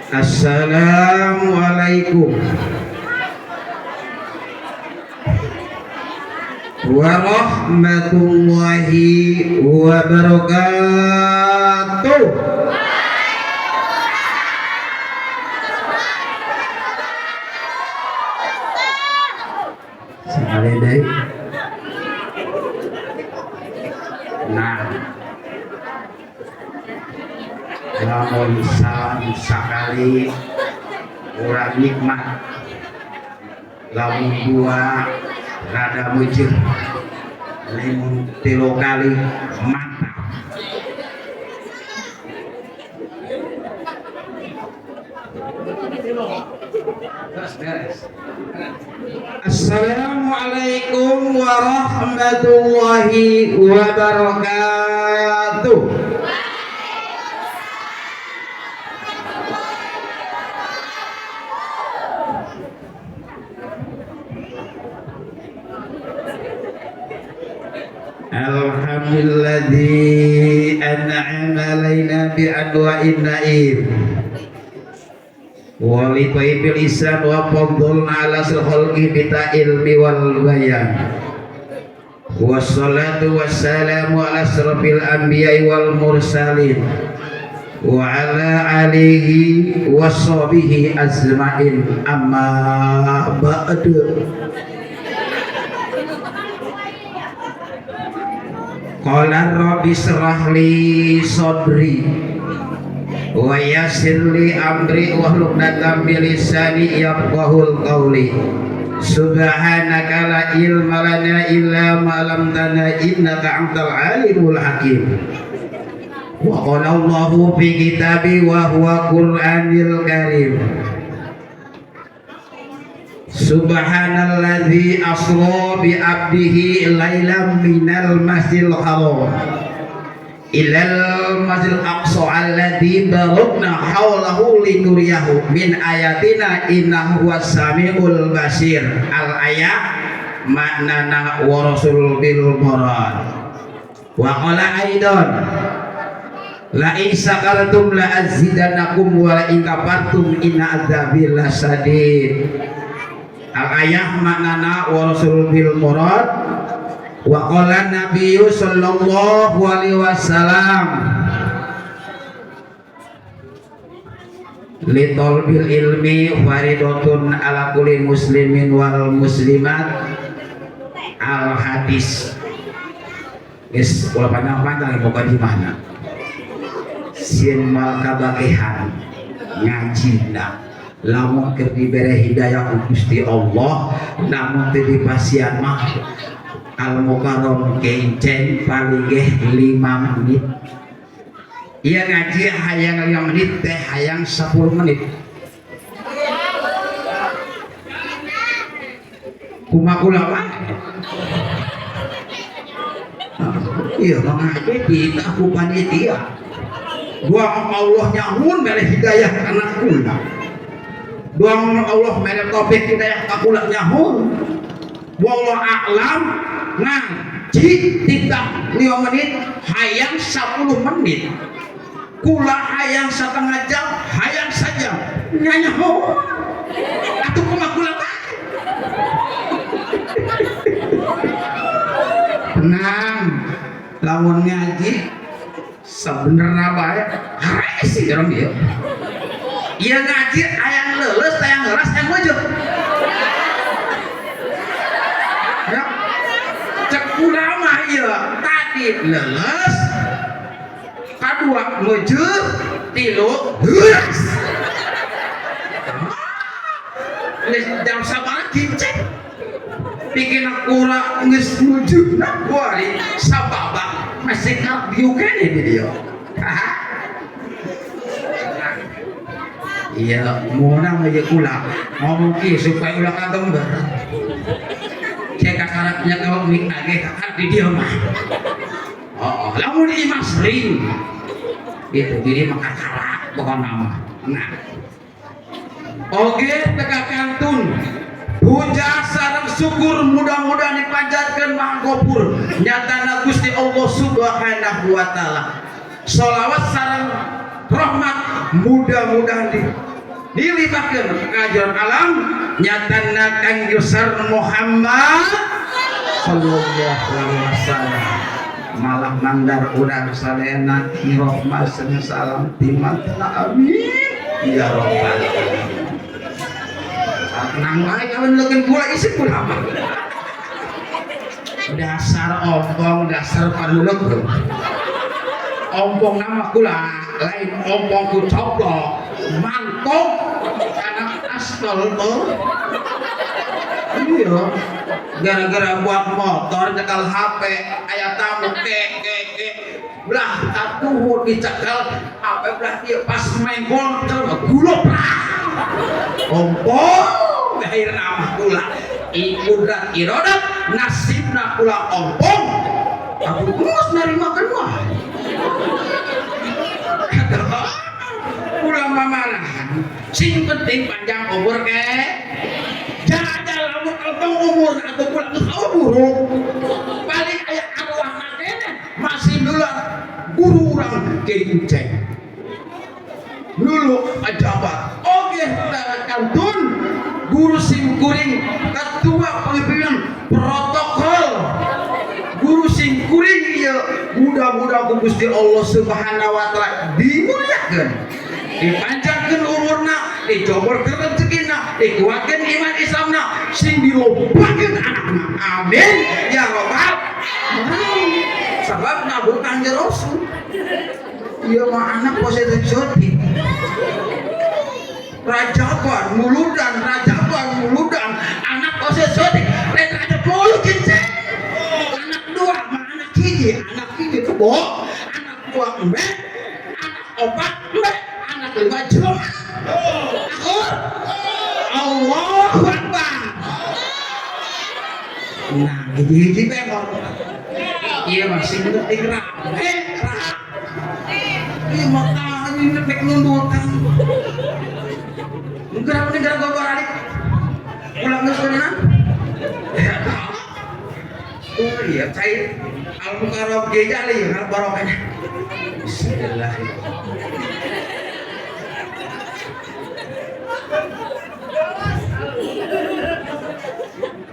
Assalamualaikum warahmatullahi wabarakatuh. Sekali deui. Nah, lamun salam sakali urang nikmat, lamun dua rada meujeun, lamun tilu kali mantap. Assalamualaikum warahmatullahi wabarakatuh. Alhamdulilladzi an'ama alaina bi anwa'in na'im wa li thayyibil ihsan wa faddalna ala khalqi bi ilmi wal bayan. Wassalatu wassalamu ala asrafil anbiya'i wal mursalin wa ala alihi washabihi ajmain, amma ba'du. Qala rabbi shrah li sadri wa yassir li amri wahlul 'uqdatam min lisani yafqahul qawli. Subhanaka la ilma lana illa ma 'allamtana innaka antal alimul hakim. Wa qala Allahu fi kitabi wa huwa Qur'anil Karim. Subhanalladzi asra bi 'abdihi lailan minal masjidil haram ilal masjidil aqsa alladzi barakna haulahu linuriyahu min ayatina innahu huwas samiul basir. Al ayat maknana wa rasul bil murad. Wa qala aidan la in syakartum la azidannakum wa la in kafartum inna adzabi lasyadid. Al ayah maknana wa rasul bil murad. Wa qala nabiyyu sallallahu alaihi wasallam li talbil ilmi faridatun ala kulli muslimin wal muslimat. Al hadis. Geus ulah panjang-panjang buka di mana. Sieun mal kabagehan ngajina lamun keur dibere hidayah ku Gusti Allah, namun teu dipasian mah al mukarram kenceng paling ge 5 menit. Ieu ngaji hayang 5 menit teh hayang 10 menit. Kumaha kula wae. Ieu mah ngaji di aku panitia. Doa Allah nyahun mere hidayah kana kula. Doa Allah mere taufik hidayah ka kula nyahun. Wallahu a'lam ngaji tidak 5 menit hayang 10 menit. Kula hayang setengah jam, hayang sajam. Nyanyaho. Atuh kumaha kula wae. Tenang. Lamun ngaji sebenarnya bae haresi orang ieu. Ieu ngaji hayang leuleus, hayang ngeuras, hayang meujeut. Ya. Cek ulama ieu tadi leuleus, kadua meujeut, tilu heuras. Geus jam sabaraha kinceng. Bikin kura geus meujeutna kuari sababak masih karep dieu keneh di dieu. Iya, moal aja kula ngomong ki supaya ulah kagambar. Cek kakarapnya kalau mik age kakak di dieu mah. Oh, lamun imah sering gitu, jadi mah kakarak pokona mah. Nah, oge teka kantun puja sareng syukur mudah-mudahan dipanjatkeun Maha Gofur nyatana Gusti Allah Subhanahu wa taala. Sholawat sareng rahmat mudah-mudahan Dilibatkeun ka alam nyatana Kangjeng Besar Muhammad sallallahu alaihi wasallam malah mandar urang sadayana rahmat sareng salam timantana, amin ya rabbal alamin. Tenang wae kawan, leukeun kula isi kula mah dasar ompong, dasar panuluk. Ompong nama kula lain ompong ku coplok, mantong karena aspal tuh. Iya, gara-gara buat motor cekal HP, aya tamu ke ke ke belah katuhu dicekal HP belah dia, pas menggol gulop lah ompong. Akhir nama kula kudrat irodat nasibna kula ompong, aku terus nerima kan mah kula mamarahan. Sing penting panjang umur ke jajal, lamun ompong umur atau kula geus buruk paling aya arwah keneh masih dulu guru urang Kiai Uceng dulu pejabat oke kantun guru simkuring ketua pemimpinan protokol guru simkuring. Ieu mudah-mudahan ku Gusti Allah Subhanahu wa taala dimuliakeun, dipanjangkeun umurna, dijoborkeun rezekina, dikuatkeun iman Islamna, sing dilobakeun anakna, amin ya rabbal alamin. Sabab nabur Kangjeng Rasul. Ieu mah anak positif sotik, rajaban muludan, rajaban muludan, anak positif sotik lain rajab mulud. Anak dua mah anak hiji, anak hiji kebo, anak dua embe, anak opat embe, anak lima jelema. Akur, Allahu Akbar. Nah, hiji-hiji bengkok iya masih penting rame rame. Iya makanya nek nundutan. Mungkin apa negara gua balik pulang ke sana. Oh iya, cair al mukarram gejali al barokahnya. Bismillahirrahmanirrahim.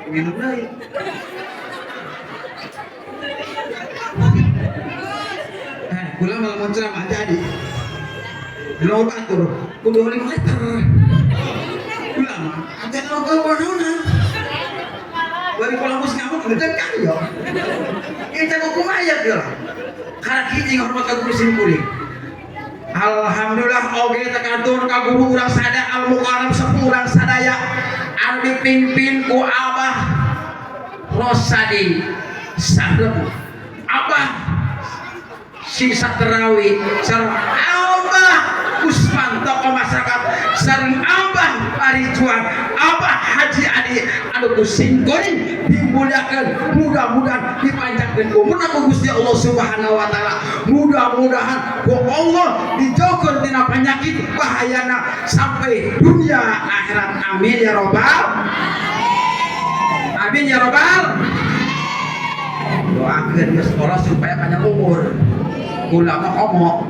Minum lagi. Kula malah mau ceramah jadi. Di batur, kudu 5 liter. Kula mah, ada lo ke. Bari kula geus ngamuk ngeukeun kan yo. Kita kok kumaha ya. Karena hiji ngahormat ka guru simkuring. Alhamdulillah oge tekantun ka guru urang sada al mukarram sepuh urang sadaya anu dipimpin ku Abah Rosadi Sahrem, Abah Sisa Terawi, sareng Abah Usman tokoh masyarakat, sareng Abah Parijuan, Abah Haji Adi anu ku simkuring dimuliakeun, mudah-mudahan dipanjangkeun umurna ku Gusti Allah Subhanahu wa taala, mudah-mudahan ku Allah dijauhkeun tina penyakit bahayana sampai dunia akhirat, amin ya robbal amin ya robbal. Doakeun geus sekolah supaya panjang umur, kula mah komo.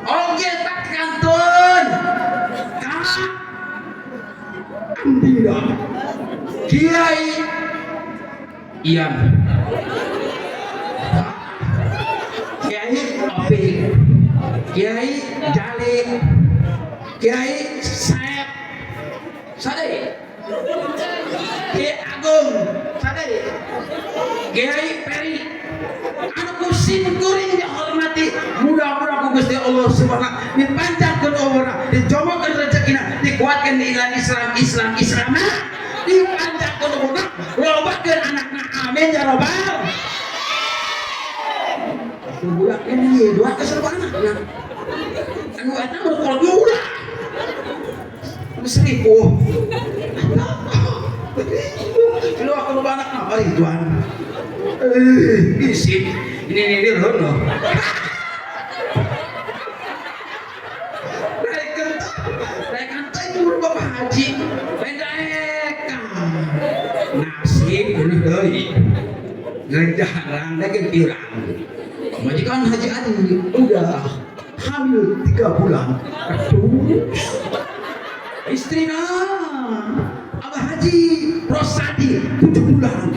Oge tak kantun ka Andina Kiai Ian, Kiai Opik, Kiai Jali, Kiai Saeb Sade, Kiai Agung Sade, Kiai Peri anu ku simkuring dihormati, mudah-mudahan ku Gusti Allah Subhanahu dipanjangkeun umurna, dijomokeun rezekina, dikuatkeun di iman Islam Islam Islam, dipanjangkeun umurna, lobakeun anakna, amin ya robbal. Budak ini dua kesel anakna anu eta mah kolot murah seribu lu aku anak apa Ridwan isin ini loh. Naik umur Bapak Haji lain daek nasib ini deui ngejarang daek pirang majikan Haji Adi udah hamil. 3 bulan. Aduh. Istrina Abah Haji Rosadi 7 bulan.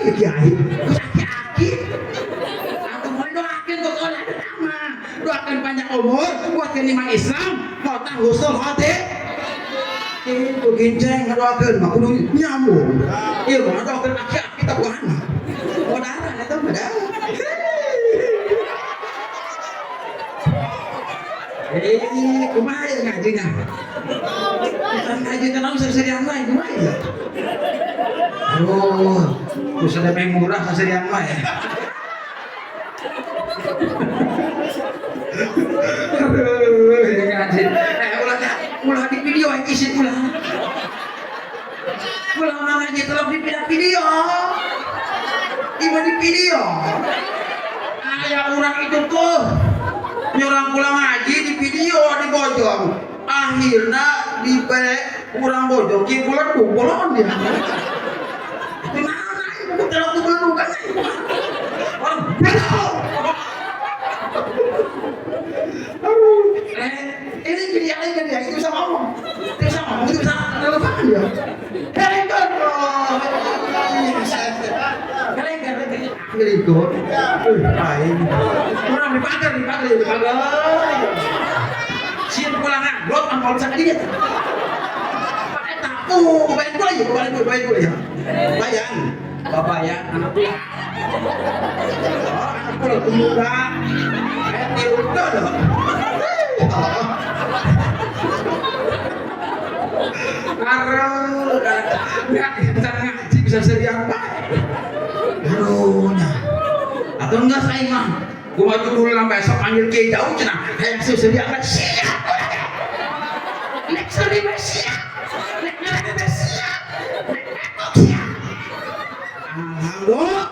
Kiai, aki-aki. Atau mau doakan pokoknya pertama, doakan panjang umur, buatkan iman Islam, mau tahu husnul khotimah. Itu ginceng ngadoakeun mah kudu nyambung. Ieu mah ngadoakeun aki-aki tak buana. Modaran eta mah dah. Kumaha ya ngajinya? Ngaji tenang seserian lain kumaha ya? Aduh, bisa ada yang murah seserian lain. Aduh, ngaji. Ulah di video yang isi ulah. Ulah ngaji tolong di video. Ibu di video. Aya orang itu tuh nyurang pulang ngaji di video di bojong. Akhirnya di kurang bojong ki bulan bolon dia. Itu mana ibu telok tuh kan. Orang belok. Aduh, ini jadi alien ya, itu bisa ngomong. Itu bisa ngomong, itu bisa relevan dia. Helengkan. Helengkan, helengkan. Aing. Kurang dipagar, dipagar, dipagar. Sieun pulang ngaglob ampol sakadinya. Pakai tapu, babayan kula ya, babayan kula, babayan kula ya. Bayan, babayan anak kula. Oh, anak kula tunggu. Kayak tiru loh. Aduh, nggak bisa ngaji bisa serian baik. Aduh, nah. Atau enggak saya mah, gua maju dulu lah besok panggil kiai jauh cenah, hayang serian mah siap. Nek seri mah siap, nek ngaji mah siap, nek ngetok siap. Alhamdulillah.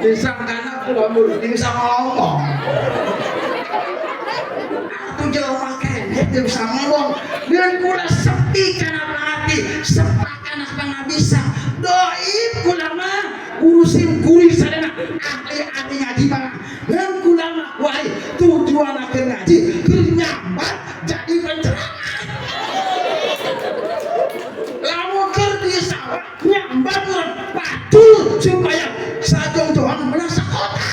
Bisa karena aku murid bisa ngomong. Aku jelema keneh teu bisa ngomong. Dan kula sepi kana hati, sepak kana pangabisa. Doib kula mah urusin kuri sadana ahli-ahli ngaji mah. Dan kula mah wae tujuan keur ngaji keur nyambat jadi penceramah. Lamun keur di sawah nyambat urang pacul supaya sajong-jongan merasa kota.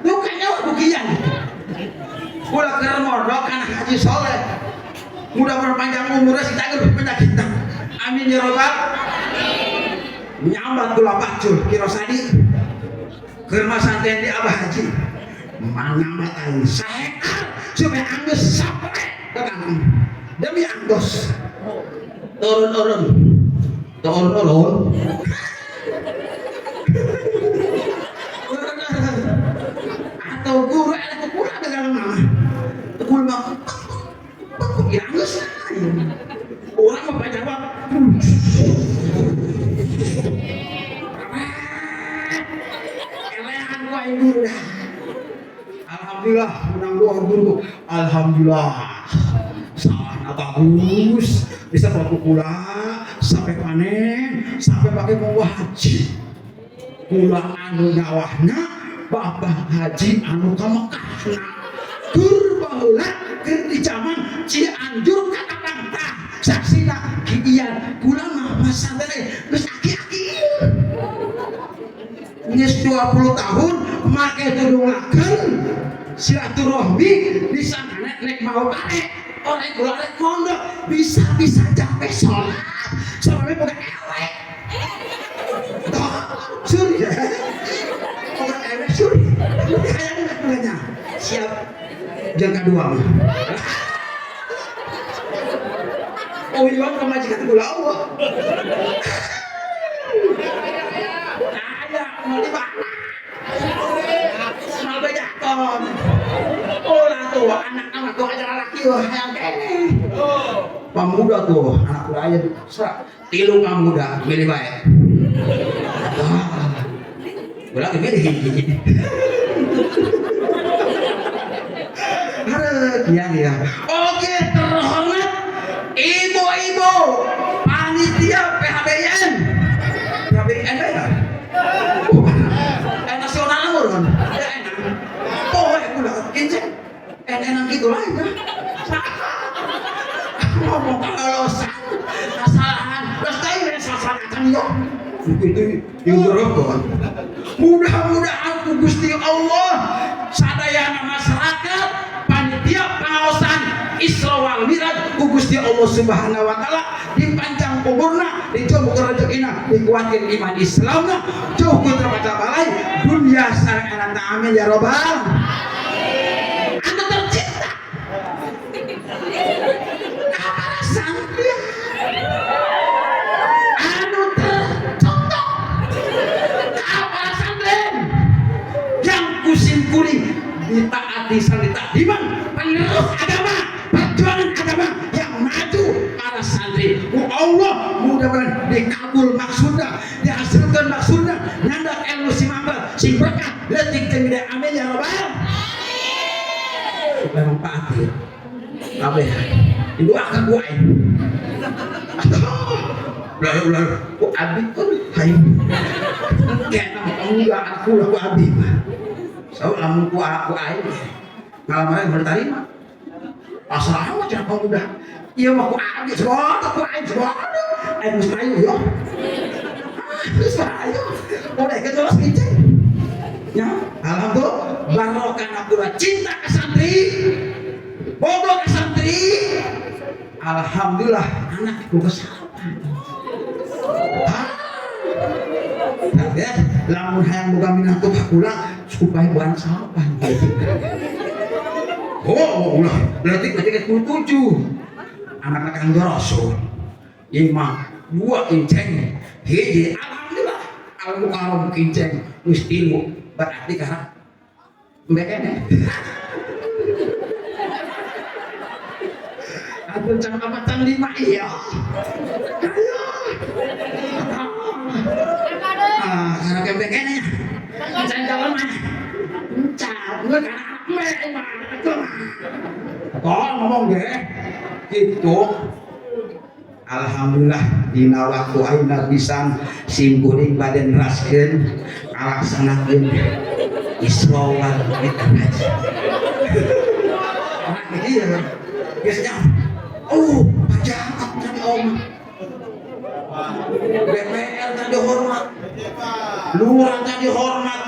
Bukannya bukian. Kula keur mondok kana Haji Soleh. Mudah-mudahan panjang umurnya si cager penyakit. Amin ya robbal. Nyambat kula pacul kirosadi. Keur masanten di Abah Haji. Manyambat aing sahekar supaya anggeus sampe ka demi anggeus. Turun-turun. Turun-turun. Atau guru ada kepula dengan mama. Kepul mah ya geus. Orang mah jawab. Elehan wae guru dah. Alhamdulillah menang doa guru. Alhamdulillah. Sawahna bagus, bisa kula sampai panen, sampai pakai mau haji. Kula anu nyawahna Bapak Haji anu ka Mekahna. Keur baheula keur di zaman Cianjur Katapang tah saksina Ki Ian kula mah masantren geus aki-aki. Geus 20 tahun make tudung laken silaturahmi disangkana nek mau balik orang kula rek mondok bisa-bisa capek sholat sampai boga elek. Toh suri ya. Boga elek suri. Hayang kulanya. Siap jangka dua mah. Oh iya kemajikan kula Allah. Aya mau di mana? Mau bejaton. Ulah tuh anak-anak tuh aja laki hayang keneh. Pamuda tuh anak kula aya tilu pamuda milih bae. Wah. Kula ge milih hiji. Hareup ya ya. Oke, terhormat ibu-ibu panitia PHBN. PHBN ya? ulah ya. Ngomong kalosan, kesalahan, terus teh sasaran yo. Itu diurutkan. Mudah-mudahan ku Gusti Allah sadayana masyarakat panitia pengawasan Isra wal Mi'raj ku Gusti Allah Subhanahu wa taala dipanjang umurna, dijauh rezekina, dikuatkeun iman Islamna, jauh ku terbaca balai dunia sareng akhirat. Amin ya robbal. Anu tercinta para santri, anu tercontoh para santri yang kusim kuring ditaati sareng ditakdiman, penerus agama, perjuangan agama yang maju para santri. Ku Allah mudah-mudahan dikabul maksudna, dihasilkan maksudna, nyandak ilmu sing manfaat, sing berkah leutik jeung gede. Amin ya robbal. Memang manfaat kabeh didoakan ku aing. Ulah ulah ku abi pun aing kena enggak, aku lah ku abi mah. So lamun ku aku aing ngalaman bertarima pasrah mah cenah pemuda. Ieu mah ku abi segodo, ku aing segodo, aing geus payu yo. Ah, geus payu udah kejelas kincing ya. Alhamdulillah barokah aku cinta ke santri, bodoh ke santri. Alhamdulillah anak ku kesalahan. Ah, ya, lamun hayang boga minantu ka kula supaya bukan salapan. Oh, ulah berarti berarti ke tujuh anak kang Rasul lima dua kinceng hiji. Alhamdulillah al mukarram kinceng wis tilu, berarti karena mbekene atau can apa can lima. Iya, ayo. Ah, karena kembekene nya can jalan mah can nggak karena anak mbek mah kok ngomong deh gitu. Alhamdulillah dina waktu ayeuna pisan sim kuring bade neraskeun ngalaksanakeun Isra wal Mi'raj. Iya, geus nya. Oh, pajabat tadi om. DPR tadi hormat. Lurah tadi hormat.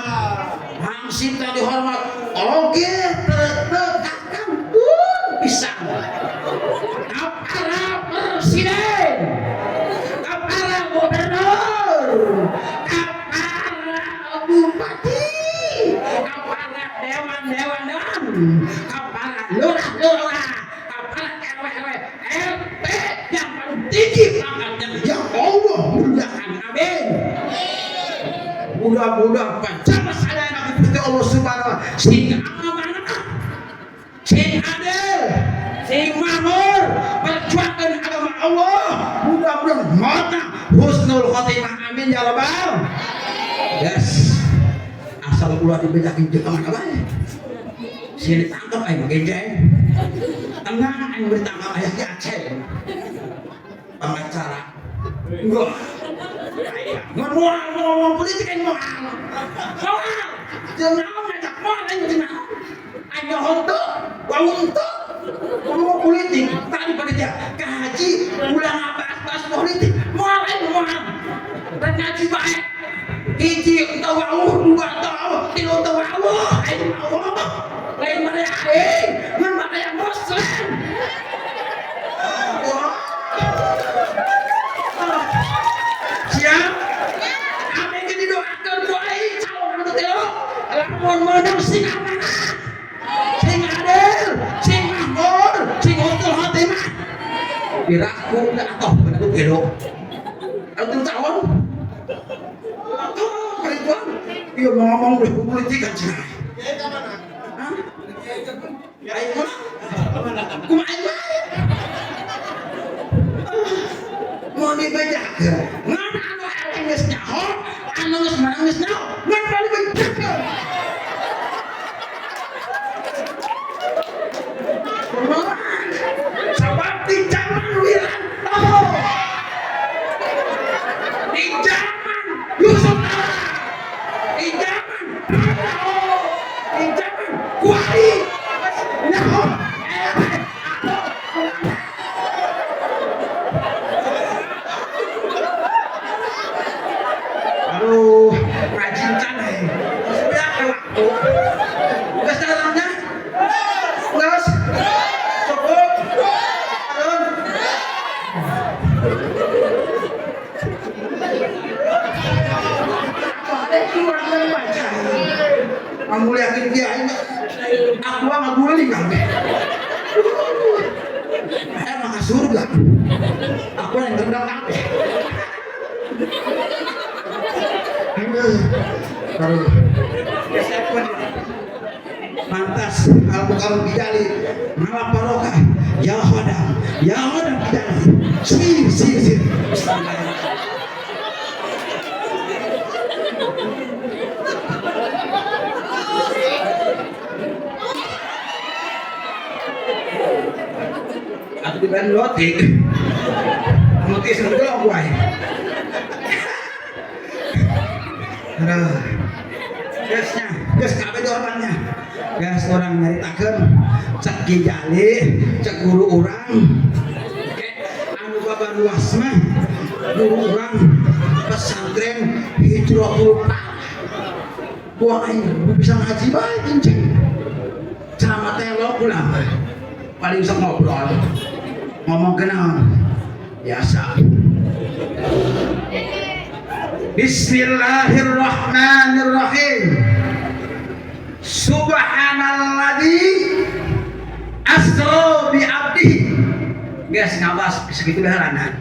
Hansip tadi hormat. Oke, tertekan pun bisa. Para presiden, para gubernur, para bupati, para dewan dewan dewan, para lurah lurah, para RW RW, RT yang paling tinggi pangkatnya, ya Allah muliakan, amin. Mudah-mudahan pancama sadayana Gusti Allah Subhanahu wa taala sing amanah, sing adil, sing makmur, perjuangkan agama Allah. Mudah-mudahan mata husnul khotimah, amin ya rabbal. Yes, asal ulah dibejakin jeung mana bae. Sini ditangkap aing mah genjeng. Tenang, aing ditangkap aya di Aceh. Pengacara. Enggak. Nggak moal ngomong politik aing moal. Moal. Jeung naon ngajak moal aing jeung naon. Aing henteu, wau henteu. Ngomong politik tadi panitia kahaji ulah ngabahas-bahas politik. Moal aing moal. Dan ngaji bae. Hiji entah wau, dua entah wau, tilu entah wau, aing wau. Lain mana aing, ngan mana yang muslim. Wah. Siap? Amin ge didoakeun ku aing calon anu tilu. Lamun meunang sing amanah, sing adil, sing makmur, sing husnul khotimah. Piraku teh atoh bener tilu. Anu calon. Atoh kali. Iya, mau ngomong udah politik kan cenah. Hah? Aing mah? Kumaha aing wae? Mau dibejakeun. Ngan anu eleh geus nyaho, anu geus menang geus nyaho, ngan balik bejakeun. Sebab di zaman Wiranto, di zaman Yusuf Kalla, di zaman Prabowo, di zaman Kuari, nyaho, Ngamuliakeun kiai. Aku mah ngaguling kabeh. Emang ke surga. Aku yang rendang kabeh. Aduh. Pantas al-mukarram kijali malah barokah ya khodam kijali sir sir sir. Aku dibanding lotik mutis ngedelok wae. Aduh. Gasnya, gas kabeh jawabannya. Gas orang nyaritakeun cek kijali, cek guru urang. Anu babaruas mah guru urang pesantren Hijratul Falah. Buang aing bisa ngaji bae kincing. Ceramah telok ulama. Paling sok ngobrol. Ngomong kenaon? Biasa. Bismillahirrahmanirrahim. Subhanalladzi asra bi abdihi. Geus ngabas segitu beharanan.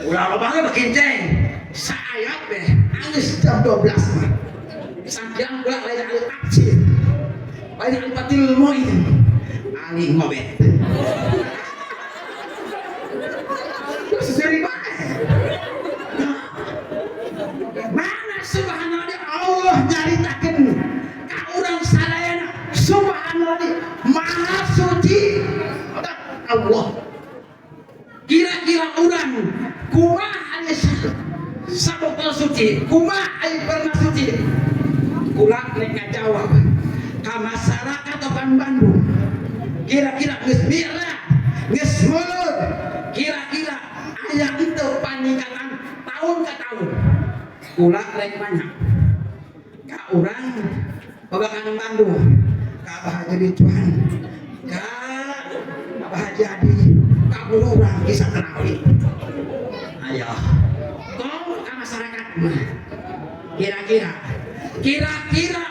Ulah loba ge bekinceng. Saayat beh anggeus jam 12 mah. Sajam ulah lain ahli tafsir. Lain ahli fatil muin. Ahli ngobet. Terus seri bae. Mana subhanallah Allah nyaritakeun ka urang sadayana subhanallah maha suci Allah. Kira-kira urang kumaha aya sabotol suci, kumaha aya pernah suci? Kula nek ngajawab ka masyarakat opan Bandung. Kira-kira geus mi'raj, geus mulud, kira-kira aya itu paningkatan tahun ke tahun. Kula rek banyak ka urang babakan Bandung, ka Abah Haji Ridwan, ka Abah Haji Adi, ka guru urang kisah terawih. Ayo, tong ka masyarakat mah. Kira-kira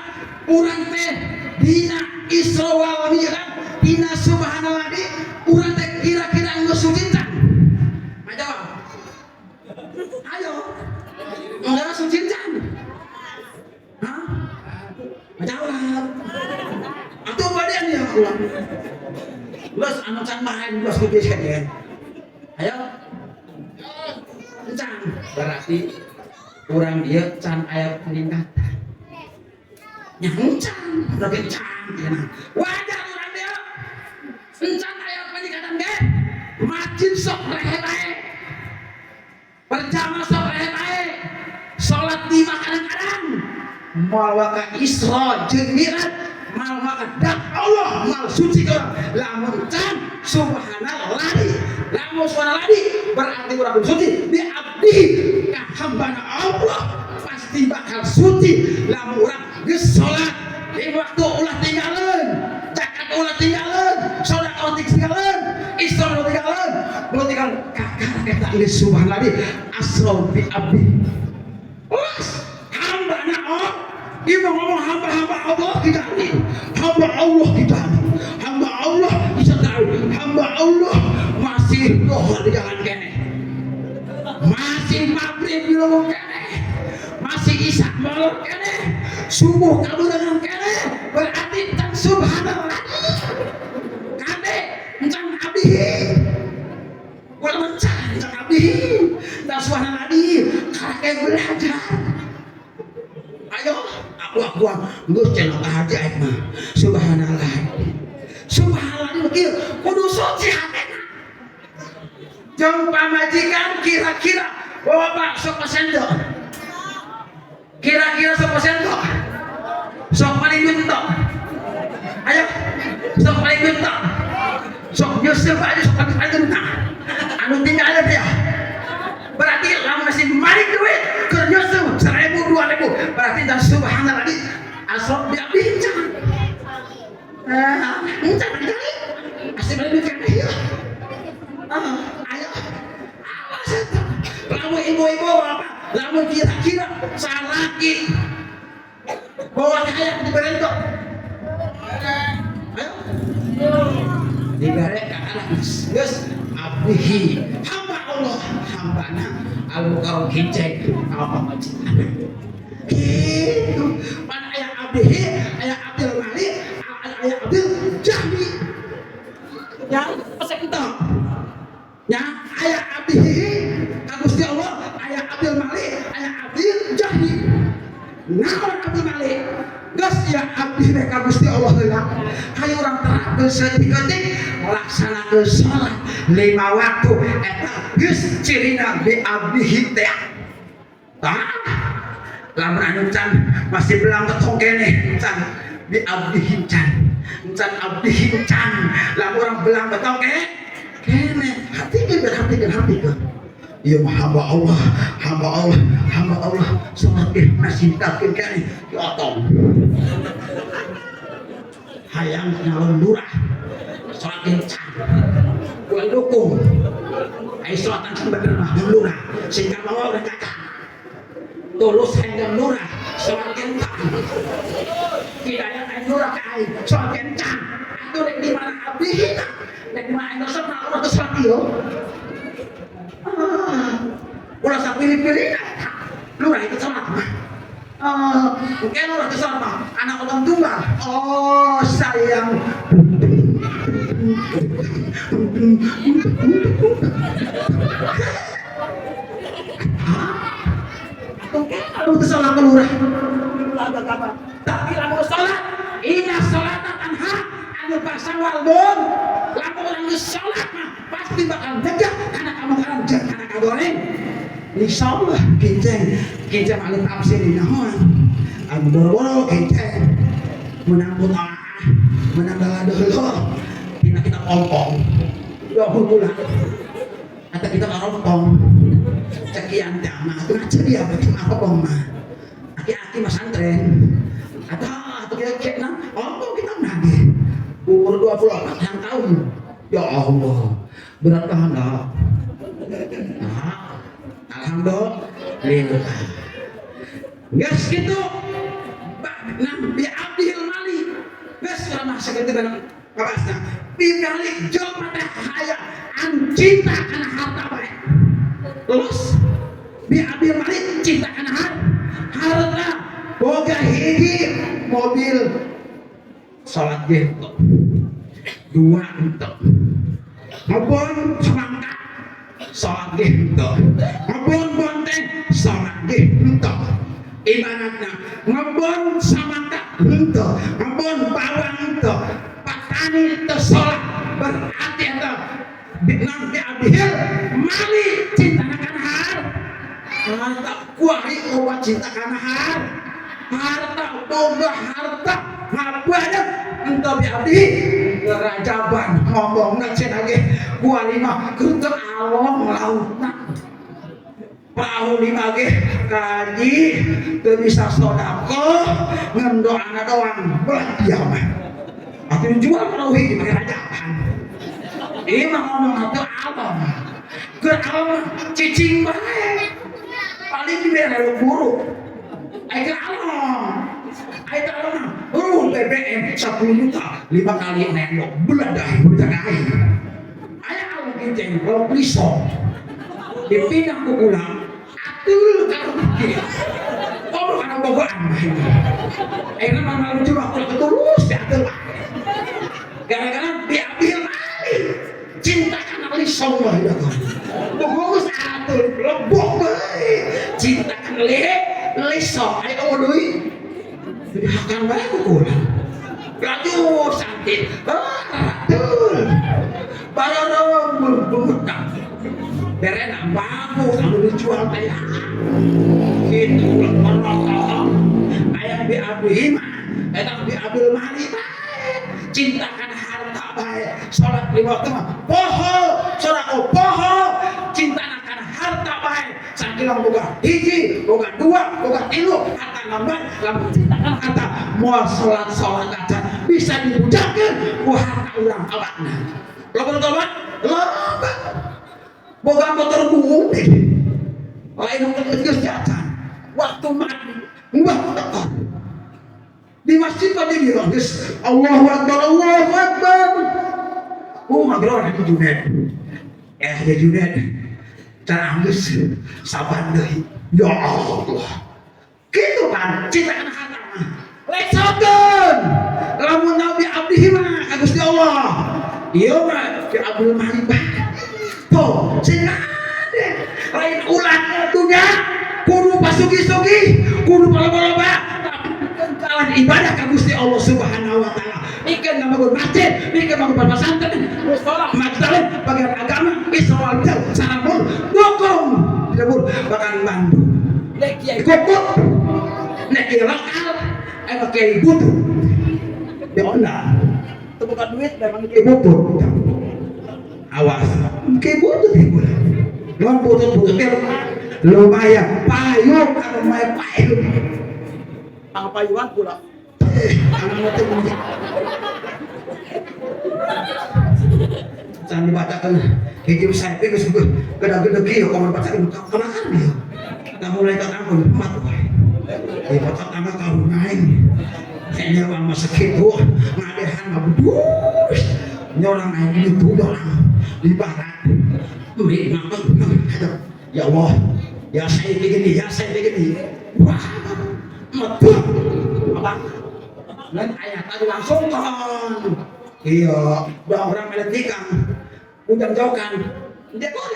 urang teh dina Isra wal Mi'raj, dina subhanallah di urang teh kira-kira geus suci can? Majawab. Ayo. Enggak suci can? Hah? Majawab. Atuh badean ya ulang. Geus anu can main geus kieu saja. Ayo. Can. Berarti urang dieu can aya peningkatan. Nya can, berarti can cenah. Wajar urang dieu. Encan aya peningkatan ge. Masjid sok rehe bae. Berjamaah sok rehe bae. Salat di kadang-kadang. Moal waka Isra jeung Mi'raj, mal waka dak Allah, mal suci ka urang. Lamun can subhanallah, lamun subhanallah berarti urang suci di abdi ka hambana Allah pasti bakal suci lamun urang geus salat di waktu ulah tinggalin, zakat ulah tinggalin, sedekah ulah tinggalin, Isra ulah tinggalin, ulah tinggalin kakara eta geus subhanallah asra bi abdi. Ulas hambana Allah. Ieu ngomong hamba-hamba Allah kita ini, hamba Allah kita ini, hamba Allah bisa tahu, hamba Allah masih dohor di jalan kene, masih maghrib di lubuk kene, masih isya molor kene, subuh kaburangan kene, berarti can subhanallah kade can abdi, ulah mencan can abdi, dan subhanallah karek belajar. Ayo, aku geus cenah ka haji aing mah. Subhanallah. Subhanallah kieu kudu suci hatena. Jeung pamajikan kira-kira bapak sok pasendo. Kira-kira sok pasendo. Sok paling duit tok. Ayo, sok paling duit tok. Sok nyeuseum aja sok paling duit tok. Anu tinggal dia. Berarti lamun masih malik duit keur nyeuseum 1000 2000 berarti dan subhanallah di asal dia bincang. Encan kali. Asih balik duit kana ieu. Ayo. Awas eta. Lamun ibu-ibu apa? Lamun kira-kira salaki Bawa hayang dibere kok. Ayo. Dibere ka anak geus abdihi, hamba Allah, hambana al mukarram kinceng apa majikan. Gitu. Mana aya abdihi, aya abdil mali, aya abdil jahdi. Ya, pesek entah. Ya, aya abdihi ka Gusti Allah, aya abdil mali, aya abdil jahdi. Naon abdil mali? Geus ya abdi teh ka Gusti Allah heula. Hayu urang terapkeun saeutik-eutik laksanakeun salat lima waktu eta geus cirina bi abdihi teh. Tah, lamun anu can masih belang ketong keneh can bi abdihi can. Can abdihi can. Lamun urang belang betong keneh hatikeun, hatikeun, hatikeun. Iya mah hamba Allah, hamba Allah, hamba Allah. Salat ih masih takin kene diotong. Hayang nyalon lurah. Salat can. Kula dukung. Ai salat can bener mah lurah. Sing mawa udah kakak. Tulus hayang lurah, salat can. Hidayat aing lurah ka aing, salat can. Atuh rek di mana abdi hita? Rek di mana aing resep mah urang teu salat ieu. Ah, ulah sapilih-pilih lurah itu salat mah. Ah, mungkin lurah itu salat mah anak orang tunggal. Oh, sayang. Mungkin kalau itu salat lurah. Tapi lamun salat, inna salata tanha anil fahsya wal munkar. Lamun urang geus salat mah pasti bakal nyegah kana kamungkaran jeung kana kagoreng. Insyaallah kinceng, kinceng ahli tafsir nyahoan. Anu boro-boro kinceng menang mutaah, menang dulu tina kita ompong. Dua puluh atau kita ompong. Cekian teh mah atuh ngaca dia bagi mah ompong mah. Aki-aki mah santren. Atau kita cek nah, ompong kita nagih. Umur 24 yang tahun. Ya Allah, berat kehendak. Nah, alhamdulillah. Geus kitu. Nah, bi abdil mali. Geus urang mah sakitu bareng kabasna. Bi mali jelema teh hayang anu cinta kana harta bae. Terus bi abdil mali cinta kana harta. Boga hiji mobil salat ge dua henteu. Ngebon semangka salat ge henteu. Ngebon bonteng salat ge henteu. Ibaratna ngebon samangka henteu, ngebon bawang henteu. Petani teu salat berarti eta nang bi abdihil mali cinta kana harta. Kuari obat cinta kana harta, boga harta ngabadan henteu bi abdi rajaban ngomongna cenah ge kuari mah keur along lautna. Perahu lima ge kaji teu bisa sedekah ngan doana doang belah dia mah. Atuh dijual perahu hiji make rajaban. Ieu mah ngomong atuh along. Keur along mah cicing bae. Paling dibere buruk. Ai keur along. Ai teh along mah BBM 10 juta 5 kali nendok beladah beujak aing. Aya along kinceng kalau pisau dipindah ku kula atul ka kieu. Komo kana bogoan mah ini. Ayeuna mah malu juga kula ketulus diatur bae. Gara-gara diambil mali. Cinta kana lisong mah ya kan. Bogogus atul lebok bae. Cinta kana lisong aya eueuh deui. Dihakan bae ku kula. Laju santit. Atul. Barorong beutang. Berena bagus anu dijual teh. Kitu ulah merokok. Aya bi abdi mah eta bi abdul mali bae. Cinta kana harta bae. Salat lima waktu mah poho, sedekah poho, cinta kana harta bae. Sakilang boga hiji, boga dua, boga tilu, harta nambah, lamun cinta kana harta moal salat-salat acan bisa dibujakeun ku harta urang awakna. Loba loba loba. Boga motor bumi. Lain geus jajan. Waktu mati, mbah tekor. Di masjid tadi dia geus Allahu Akbar, Allahu Akbar. Oh, ngageror Haji Junet. Eh, Haji Junet. Cara geus saban deui. Ya Allah. Gitu kan, cinta kana harta mah. Leksokeun. Lamun Nabi abdi mah ka Gusti Allah. Ieu mah Ki Abdul Malik bae. Tuh, sing ade. Lain ulah dunya kudu pasugi-sugi, kudu loba-loba, tapi kalah ibadah ka Gusti Allah Subhanahu wa taala. Mikeun ngabangun masjid, mikeun bangun pesantren, musola, masjid, bagian agama, Isra sareng dukung dilebur bahkan Bandung. Nek kiai Kukut, nek kiai lokal, eh kiai butuh. Diundang. Itu bukan duit memang itu. Kiai butut. Awas, kiai butut ibu lah. Lawan butut-butut lumayan payung kalau lumayan payung. Pangpayuan pula. Eh, anak teh bunyi. Jangan dibacakan hiji saya geus gede-gede kieu kamar bacakeun kamakan dia. Nah mulai ka ampun mat wae. Di kota tangga kau aing. Kayaknya uang masa kitu ngadehan mah budus. Nyorang aing itu orang di barat. Beli makan ya Allah. Ya saya begini, ya saya begini. Wah, metu. Apa? Lain ayat tadi langsung kan. Iya, udah orang melet nikah. Udah jauhkan. Dia kok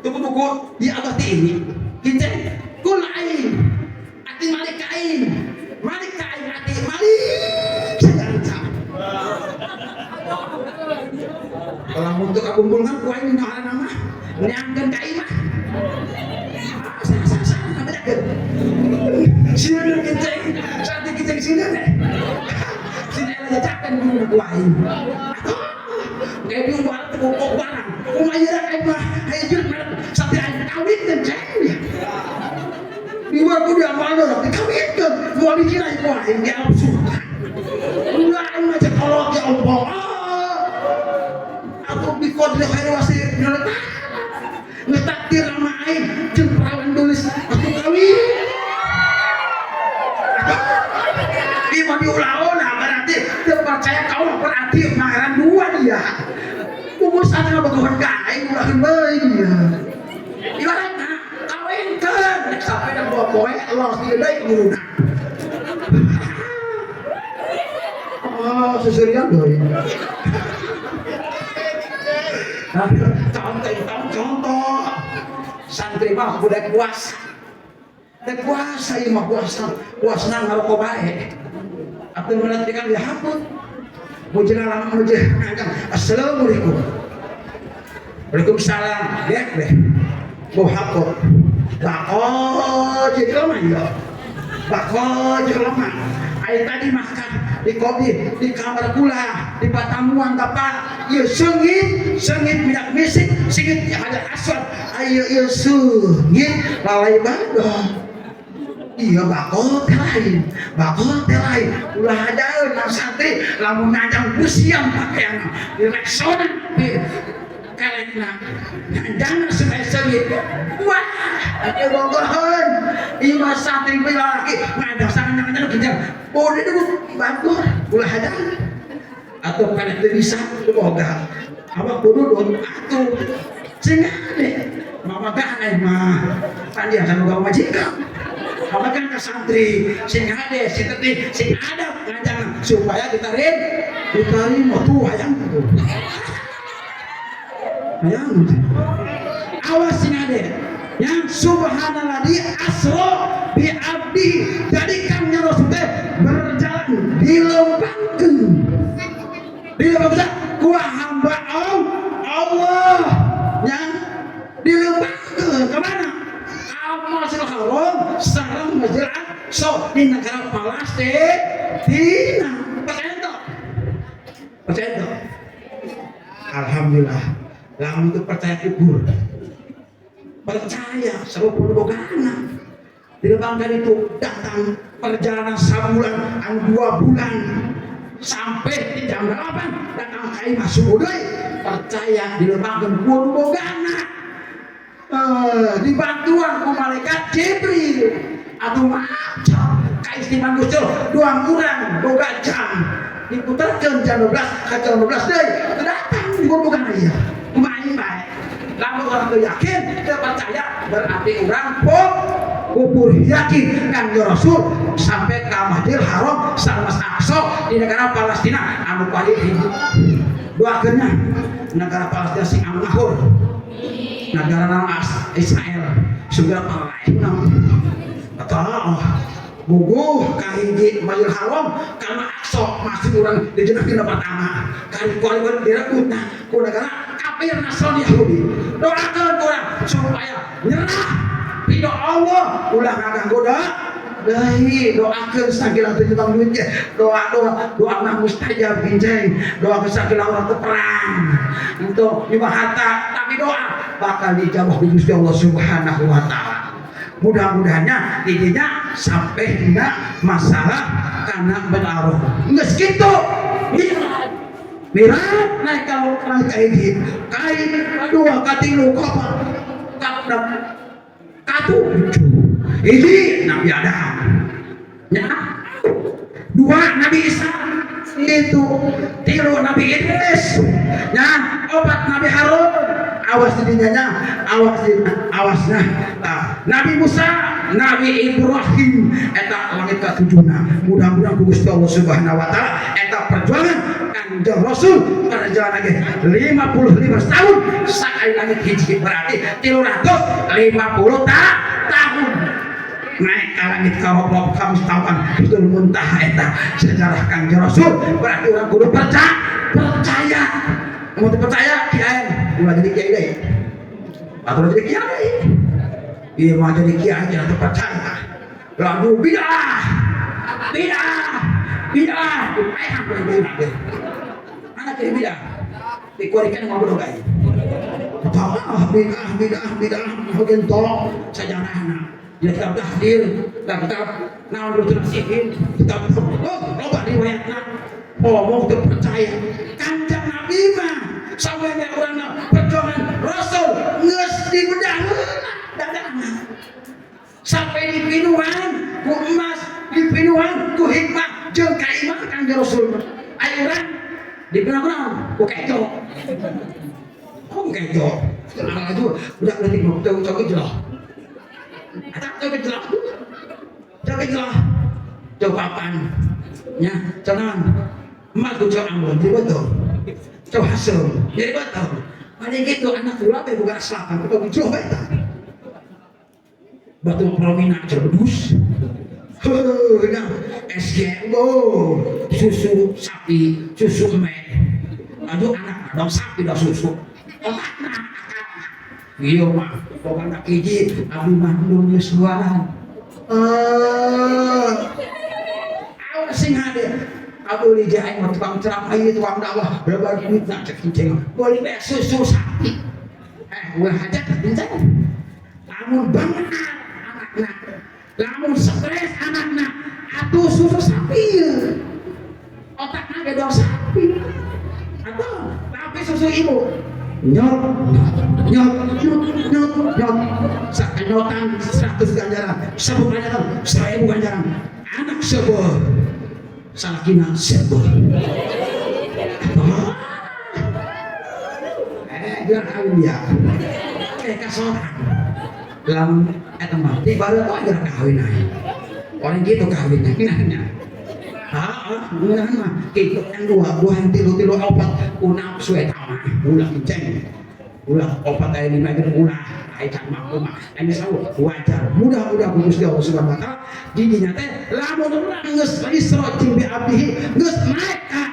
buku-buku di abad ini. Kita kul aing. Ati malik aing. Malik aing ati malik sedanca. Kalau untuk kakumpulkan ku aing ngaran nama. Nyangkeun ka imah. Sieun kenceng, saat kenceng sieun deh. Sini aja jajakan dulu ku aing. Kayak di barang tuh kok barang. Kumaha ieu aing mah hayu sampai aing kawin kenceng dia. Di luar ku dia malu dikawinkeun. Moal dicina ku aing di alam surga. Ulah aing mah cek kolot ya Allah. Aku di kodri khair wasir ngetakdir sama aing jeung perawan tulis aku kawin. Ima diulah-ulah berarti teu percaya kau berarti pangeran dua dia. Urusan ngabogohan ka aing ulaheun bae dia. Ibaratna kawinkeun rek sampai dah dua poe los di deui guruna. Oh, seserian deui. Contoh, contoh. Santri mah budak puasa. Dek puasa ieu mah puasa. Puasana ngarokok bae. Atuh melantikan dihapus. Mujina lama mujina. Assalamualaikum. Waalaikumsalam. Dek deh. Bau hapus. Bako jadi lemah ya. Bako jadi lemah. Ayo tadi makan di kopi di kamar kula di patamuan bapak. Ieu seungit, seungit minyak misik, seungit hajar aswad. Ayo ieu seungit lalai badoh. Iya bako teh lain, bako teh lain. Ulah adaeun nang santri lamun nganjang busiam pakaian di Rexona di kelekna. Nganjang supaya seungit. Wah, ieu bogoheun. Ieu mah santri laki nganjang sangan-nganjang kejar. Boleh dulu bagor ulah adaeun. Atau kana teu bisa boga. Awak kudu atuh. Sing ade. Mamagaan aing mah. Pan dia kan boga majikan. Apa kan ke santri sing ade sing tetih sing adab nganjang supaya ditarik diterima tuh hayang tuh. Hayang tuh. Awas sing ade yang subhanallah di asro bi abdi jadikan Rasul teh berjalan dilempangkeun dilempangkeun ku hamba Allah yang dilempangkeun ke mana? Masjidil Haram sareng Masjidil Aqsa di negara Palestina. Percaya tak? Percaya tak? Alhamdulillah. Lamun itu percaya kubur. Percaya sebab bogana. Di bangkan itu datang perjalanan sebulan, anu 2 bulan sampai di jam 8 datang kai masuk deui. Percaya di bangkan bogana. Dibantuan ku malaikat Jibril atau macam ka Kaistimewa Gusti Allah, doang urang boga jam diputarkeun jam 12 ka jam 12 deui teu datang bukan ieu. Kumaha aing bae. Lamun urang teu yakin, teu percaya, berarti urang kufur. Yakin Kanjeng Rasul sampai ke Masjidil Haram sareng Masjid Aqsa di negara Palestina anu kuari hidup. Doakeun nya negara Palestina sing ngahur. Negara Israel segera palehna. Atau buguh kahiji Masjidil Haram karena Aqsa masjid urang dijenahkeun pertama. Kali kuari direbut nah ku negara kafir Nasrani Yahudi. Doakeun urang supaya nyerah ridho Allah, ulah ngaganggu doa deui. Doakeun sagala teu nyumbang duit ge doa, doa, doa mah mustajab ginceng. Doa sagala urang teu perang untuk nyumbang harta, tapi doa bakal dijawab ku Gusti Allah Subhanahu wa taala. Mudah-mudahannya didinya sampai dina masalah karena benaruh geus kitu mirat naik kalau naik ka hiji, kain dua, katilu, kaopat, kaenam, katujuh. Hiji Nabi Adam ya, dua Nabi Isa itu, tilu Nabi Idris ya, opat Nabi Harun, awas didinya nya, awas di awasnya. Nah, Nabi Musa, Nabi Ibrahim, eta langit katujuhna. Mudah-mudahan ku Gusti Allah Subhanahu wa taala eta perjuangan Kanjeng Rasul perjalanan lagi 55 tahun sakali langit hiji, berarti 350 tahun naik ke langit karoblok kamis tahun itu muntah. Eta sejarah Kanjeng Rasul, berarti orang kudu percaya, percaya. Mau percaya kiai ulah jadi kiai deh, atau jadi kiai iya mau jadi kiai jangan percaya lalu bid'ah, bid'ah, bid'ah dipaehan ku bid'ah deh. Mana kiai bid'ah dikuarikan ngobrol kayak ah bid'ah, bid'ah, bid'ah, bagian tolong sejarahna di kitab tahdir, kitab naon nasihin, kitab oh loba riwayatna. Ngomong teu percaya Kanjeng Nabi mah sampai urang perjuangan Rasul geus dibedah dadana sampai dipinuhan ku emas, dipinuhan ku hikmah jeung kaiman Kanjeng Rasul. Ayo urang dipinuhan ku naon? Ku kejo. Oh, ku kejo. Anak itu udah leutik mah teu cok jelah. Eta cok jelah. Cok jelah. Cok papan. Nya, cenah emas ku cok ambon jadi betul. Cok hasil jadi betul. Paling gitu anak kula teh bukan selatan atau jelah eta. Batu promina cerbedus. Heuh, nah, SG, oh, susu sapi, susu me. Aduh anak dong sapi dah susu. Otakna akal. Iya mah, boga anak hiji, abdi mah belum nyusuan. Eh, awas sing hade. Abdi aing mah tukang ceramah ieu, tukang dakwah, lebar duit nak cek kinceng. Boleh bae susu sapi. Eh, ulah aja kinceng. Lamun banget anakna, lamun stres anakna, atuh susu sapi otakna gedor sapi atau tapi susu ibu nyot nyot nyot nyot nyot sakenyotan 100 ganjaran, 1000 ganjaran, 1000 ganjaran. Anak sebuah salakina sebuah eh dia kawin dia eh kasorang lamun eta mah di baru kok geura kawin aja orang gitu kawinnya nanya. Ah, ngeunah mah kitu yang dua, dua yang tilu, tilu opat ku nafsu eta mah ulah kinceng. Ulah opat aya lima jeung ulah aya can mah kumaha. Aya wajar. Mudah-mudahan ku Gusti Allah Subhanahu wa taala didinya teh lamun urang geus Isra jeung bi abdihi geus naik ka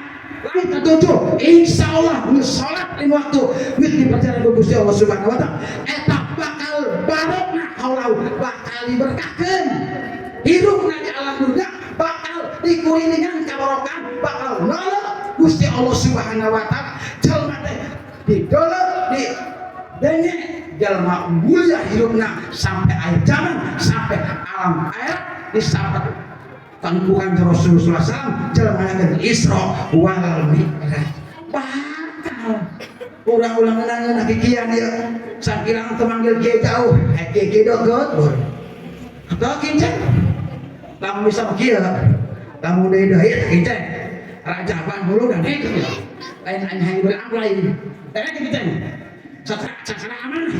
langit ketujuh, insyaallah geus salat lima waktu geus dipercaya ku Gusti Allah Subhanahu wa taala, eta bakal barokna haulahu, bakal diberkahkeun hirupna di alam dunia, bakal dikurilingan kabarokan, bakal nolak Gusti Allah Subhanahu wa taala. Jelema teh didolek di denge jelema mulia hidupna sampai akhir zaman, sampai alam akhirat disapat bukan Rasulullah SAW jelema yang Isra wal Mi'raj bakal urang-urang ngeunah kikian ieu sakilang teu manggil kiai jauh eh kiai deket atau kinceng. Lamun bisa mah kieu. Lamun deui deui teh kinceng. Rajaban hulu dan itu lain hanya berampla ini. Eh kinceng. Sacara amanah.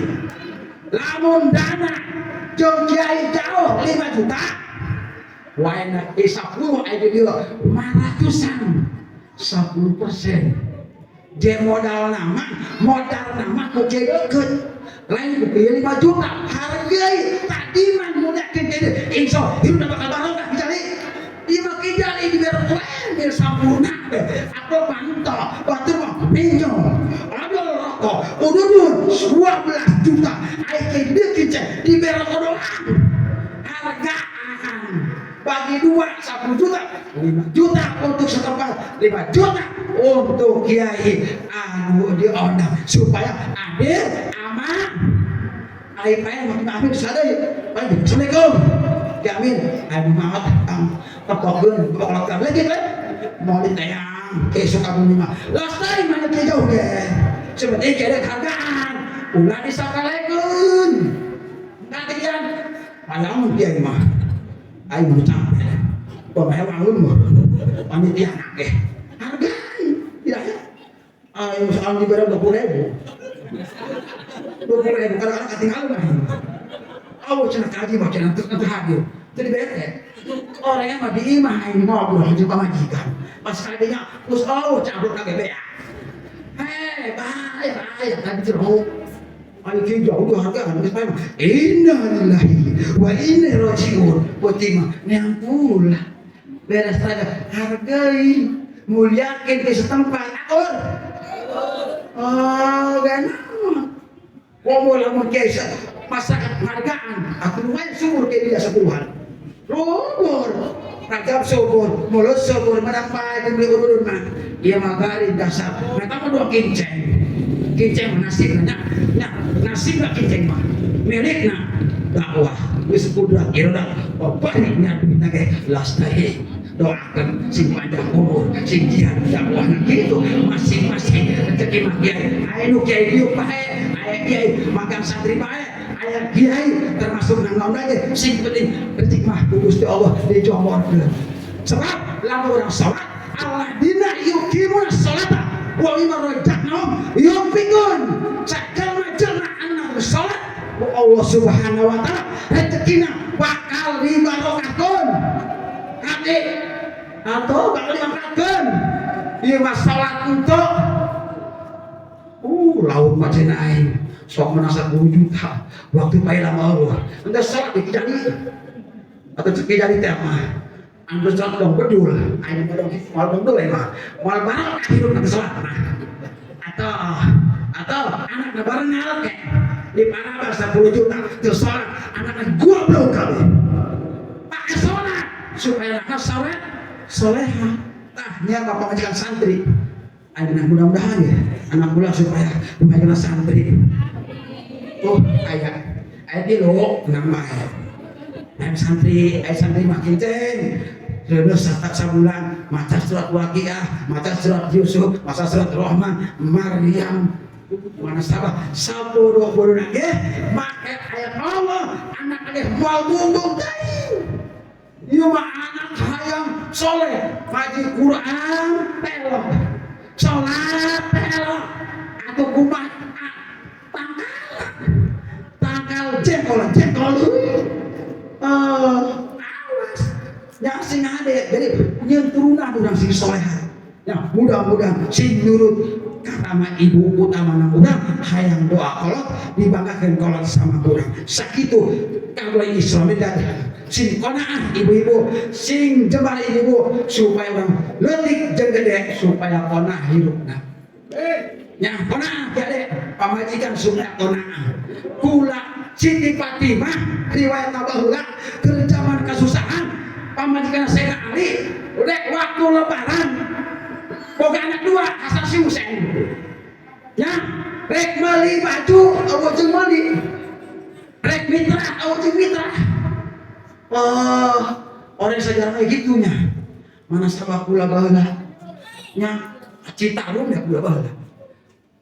Lamun dana jeung kiai jauh 5 juta. Wae 10 aya di dieu 500-an. 10%. Je modal nama ku kiai deukeut. Lain ku kiai 5 juta, hargai tadi mah muliakeun kiai. Insya Allah hidup bakal barokah kijali. Ieu mah kijali dibere poe bir sampurna teh. Atau pantau, batur mah minjem. Adol rokok, ududun 12 juta. Ai kiai dieu kinceng dibere doang. Hargaan bagi dua 10 juta, 5 juta untuk setempat, 5 juta untuk kiai anu diundang supaya adil, aman. Ai pae makin amin sadaya. Assalamualaikum. Ki Amin, anu maot kang tepokeun bapak lagi kan mau ditayang ke Sukabumi mah. Las teuing mana kieu jauh ge. Seperti kieu hargaan. Ulah disapelekeun. Katian palamun kiai mah. Aing mau capek. Pemain wangun mah. Panitia akeh. Hargai. Tidak ya. Aing soal diberi 20 ribu. 20 ribu kadang-kadang ketinggalan mah. Oh, cenah kaji mah cenah teu hadir. Jadi bete. Orangnya mah di imah aing ngobrol jeung pamajikan. Pas kadinya terus oh cabruk ka bebeak. Hei, bahaya bahaya tadi jero. Ayo ki jauh di harga geus pae. Inna lillahi wa inna ilaihi rajiun. Putih mah neang pula. Beres saja hargai muliakeun ke setempat. Akur. Oh, gana. Wong lamun kiai masyarakat penghargaan, aku lumayan subur kayak dia sepuluhan. Subur, ragam subur, mulut subur, menang pae beli urun mah. Iya mah garing dasar. Nah, kamu dua kinceng. Kinceng mah nasib nya, nya nasib gak kinceng mah. Milikna dakwah wis kudrat iradat baliknya duitna ge lastari doakan sing panjang umur sing jihad dakwah gitu masing-masing rezeki mah kiai aya nu kiai diuk bae, aya kiai magang santri bae, aya kiai termasuk nang naon aja, sing penting rezeki mah ku Gusti Allah dijomorkeun. Sebab lamun urang salat, alladzina yuqimuna sholata wa mimma razaqnahum yunfiqun, sajalma-jalma anu salat ku Allah Subhanahu wa taala rezekina bakal dibarokahkeun hati atau bakal dimanfaatkeun. Ieu mah salat untuk laut mah cenah aing sok menang 10 juta waktu pae lama Allah ente salat di kijali atau kijali teh mah anu salat dong bedul aing mah dong moal bedul aing mah moal barokah hidup nanti salat mah atau anakna bareng ke di Panabas 10 juta teu salat anakna goblok kali. Pakai salat supaya anakna salat soleha. Tah nya bapak majikan santri aing nah mudah-mudahan ya anak kula supaya lumayan santri. Oh, aya aya di lo nang bae aya santri, aya santri mah kinceng. Terus satak sabulan maca surat Waqiah, maca surat Yusuf, maca surat Rahman, Maryam, mana sabah sabodo bodo ge make ayat Allah anak ge moal bumbung teuing. Ieu mah anak hayang soleh, ngaji Quran pelok, salat pelok, atau kumaha tangkal tangkal jengkol jengkol. Awas yang sing ade jadi nyeun turunan urang sing soleha ya, mudah-mudahan sing nurut kata mah ibu utama urang hayang doa kolot dibanggakeun kolot sama urang sakitu kabeh Islam dan sing qanaah ibu-ibu, sing jembar ibu-ibu supaya urang leutik jeung gede supaya qanaah hirupna nya, qanaah gede pamajikan supaya qanaah. Kula Siti Fatimah riwayat baheula keur zaman kasusahan pamajikan Sayyidina Ali udah waktu lebaran boga anak dua Hasan si Husain ya, rek meuli baju eueuh jeung meuli, rek mitra eueuh jeung mitra. Oh, orang sejarah kayak gitunya mana sabab kula baheula nya Citarum ya, kula baheula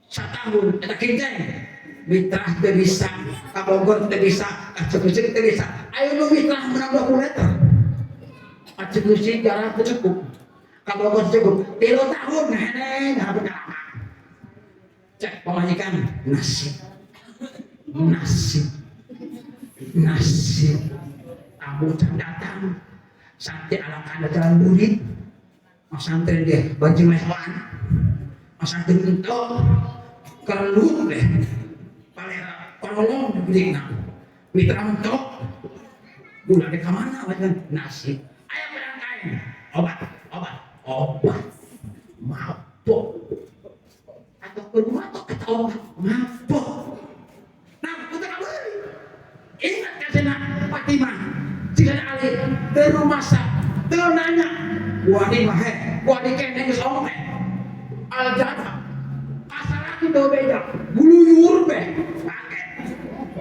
satahun eta kinceng mitra teu bisa ka Bogor, teu bisa ka Cekucek, teu bisa. Ayo nu mitra menang 20 liter. Eksekusi jarah teu cukup. Kabogoh cukup. 3 tahun ngaheneng hapun kalama. Cek pamajikan, nasib. Nasib. Nasib. Tamu can datang. Santri ala kada jalan burit. Masantren dia bancing lehoan. Masantren entok. Kerelut deh. Palera kololong di mitra mentok. Gula dek mana wajan nasib. Ayo pedang kain. Obat, obat, obat. Mabok. Atau kedua atau obat, mabok. Nah, kita kabur. Ingat kasena Fatimah. Jika Ali ke rumah sa, teu nanya. Wani mah he, wani kene geus omong he. Al jannah. Kasalaki teu beda, buluyur be. Pake.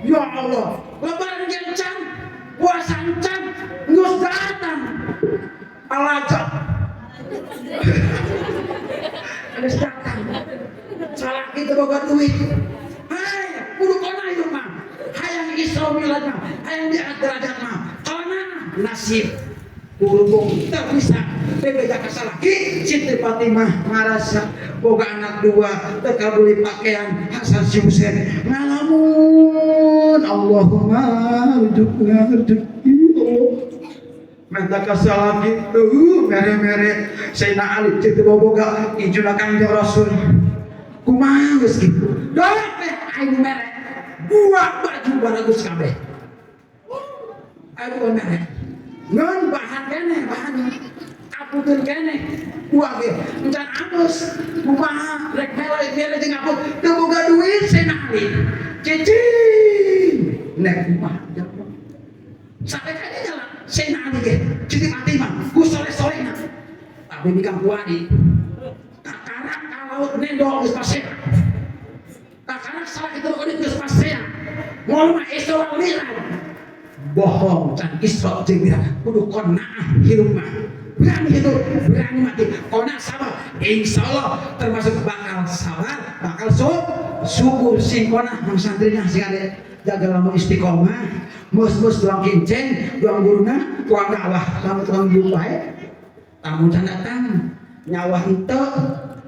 Ya Allah, lebaran ge can, puasa can, geus datang. Alajab. Geus datang. Salaki teu boga duit. Hai, kudu qonah hidup mah. Hayang Isra Mi'raj mah, hayang diangkat derajat mah. Qonah nasib. Berhubung tak bisa bebeja ka salaki, Siti Fatimah ngarasa boga anak dua, teu kabeli pakaian Hasan si Husain ngalamun, Allahumma rujukna rezeki Allah, minta ka salaki tuh mere-mere. Sayyidina Ali cek teu boga ijuna Kangjeng Rasul, kumaha geus kitu dolak teh aing mere dua baju baragus kabeh, aing mere ngan bahan kene, bahan kaputeun kene dua ge encan alus, kumaha rek mere mere jeung aput teu boga duit. Sayyidina Ali cicing nek kumaha sampai kadinya lah. Sayyidina Ali ge Siti Fatimah ku soleh-solehna, tapi bikang kuari kakarak ka laut nendo geus pasea, kakarak salah itu kok geus pasea, ngomong Isra Mi'raj bohong, can Isra jeung Mi'raj. Kudu qanaah hidup mah, berani hidup berani mati, qanaah sabar, insyaallah termasuk bakal sabar, bakal syukur. Sing qanaah mang santrinya, sing ada jaga lamun istiqomah, mus-mus tuang kinceng, tuang guruna, tuang dakwah, lamun tukang hidup bae, tamu can datang, nyawa henteu,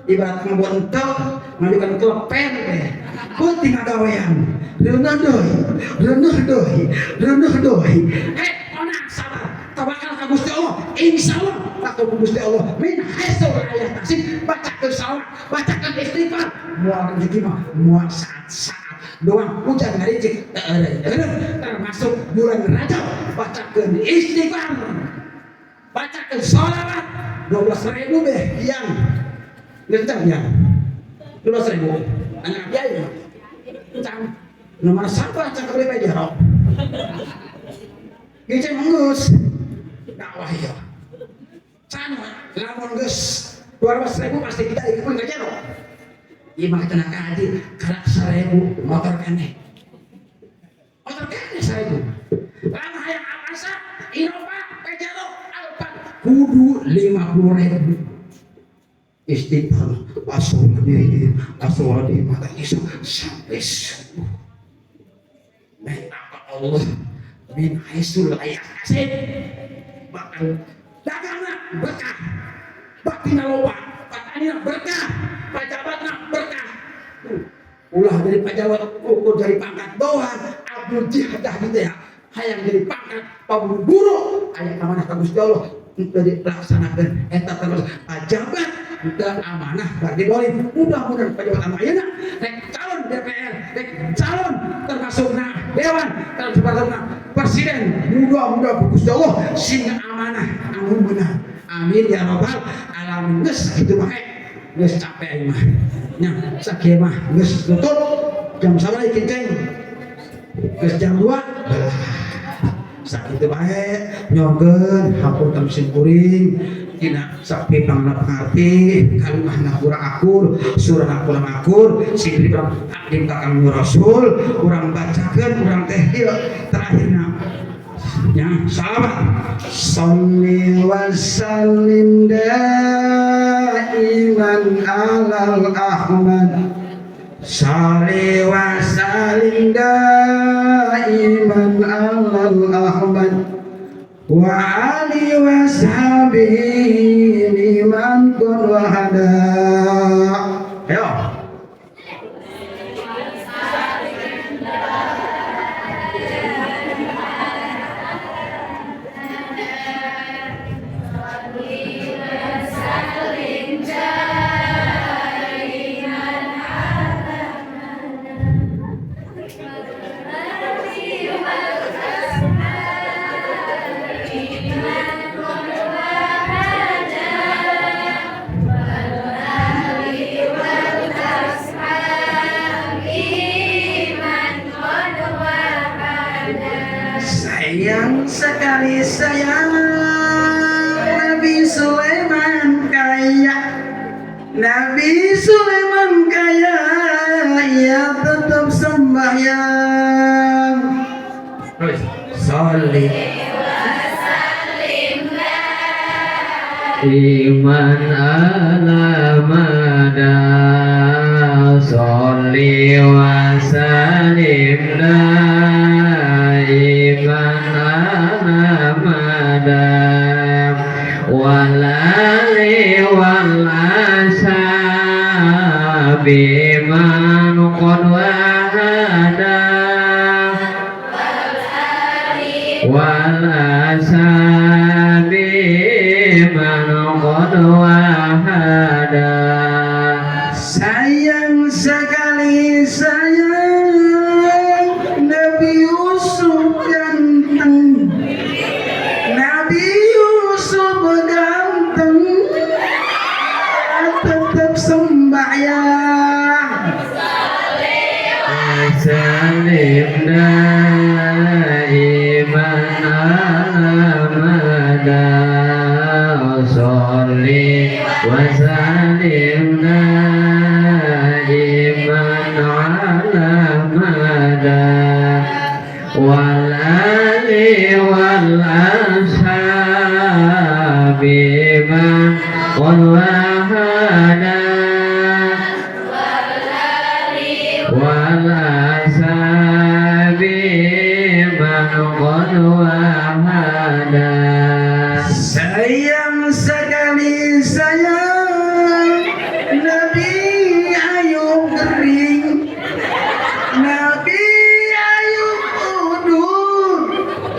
ibarat ngebuat henteu ngajukan kelepen deh, putih ngagawean reuneuh deui, reuneuh deui, reuneuh deui. Eh, qanaah, sabar, tawakal ka Gusti Allah, insyaallah bakal ku Gusti Allah min haitsu la yahtasib. Bacakeun salawat, bacakeun istighfar, moal rezeki mah moal saat-saat doang hujan ngaricik teu, termasuk bulan Rajab bacakeun istighfar, bacakeun sholawat 12.000 beh yang ngecang ya 12.000 anak biaya ngecang nomor satu acan kebeli pajero ngeceng menggus dakwah ya can lamun geus 12.000 pasti kita ikut pajero. Ieu mah cenah kaji karak 1.000 motor keneh, motor keneh 1.000. Lamun hayang Avanza, Innova, Pajero, Alphard kudu 50.000. Istighfar, astagfirullahaladzim, astagfirullahaladzim, mata isya sampai subuh, minta ke Allah min haitsu la yahtasib, bakal dagangna berkah, baktina loba, patanina berkah, pajabatna berkah. Ulah dari pajabat ukur dari pangkat doang, abdul jihadah gitu ya, hayang jadi pangkat paburu-buru aya amanah ka Gusti Allah teu dilaksanakeun, eta terus pajabat teu amanah berarti dolim. Mudah-mudahan pajabat anu ayeuna rek calon DPR, rek calon termasukna dewan, termasukna presiden, mudah-mudahan Gusti Allah sing amanah anu beunang, amin ya rabbal alamin. Geus kitu mah, geus capek aing mah nya, sakieu mah geus tutup. Jam sabaraha kinceng? Geus jam 2. Sakitu bae, nyongkeun hapunten sim kuring dina sapi pangarti, kalimahna kurang akur, surahna kurang akur, sing kurang takdim ka Kangjeng Rasul. Urang bacakeun urang teh ieu terakhirna ya, salawat. Sholli wa sallim daiman alal ahmad, sholli wa sallim daiman alal ahmad wa ali. Ali washabihi liman qad wahada. Ayo. Sayang sekali sayang Nabi Sulaiman kaya, Nabi Sulaiman kaya, ia tetap sembahyang. Terus sholli iman ala mada sholli wa sallim daiman ala mada wal ali wal ashabi man qad wahada wal ashabi man qad wahada. Sayang sekali sayang Nabi Yusuf ganteng, Nabi Yusuf ganteng, tetap sembahyang. Salim daiman ala mada sholli wa sallim daiman ala mada wal ali wal ashabi man qad wahada wal ashabi man qad wahada. Sayang sekali sayang Nabi Ayub kering, Nabi Ayub udud,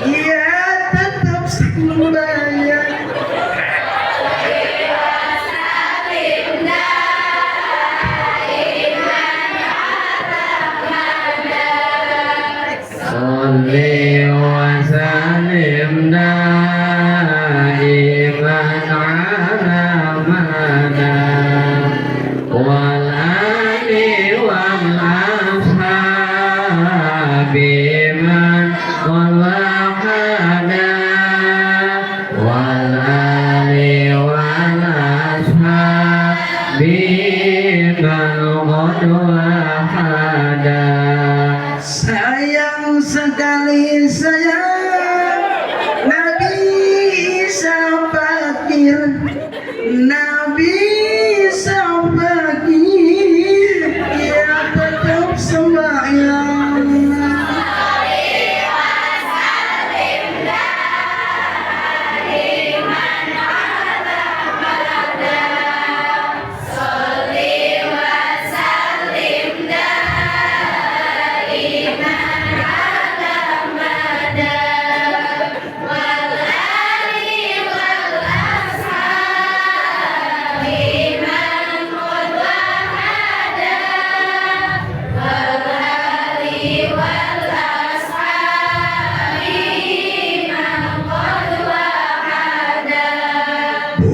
ia tetap sembahyang. Sholli wa sallim daiman ala mada wal ali wal ashabi man qad wahada wal ali wal ashabi man qad wahada. Sayang sekali sayang Nabi Isa fakir, Nabi Isa fakir, ia tetap sembahyang.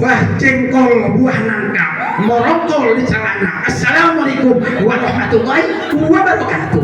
Buah jengkol, buah nangka, morokol di celana. Assalamualaikum warahmatullahi wabarakatuh.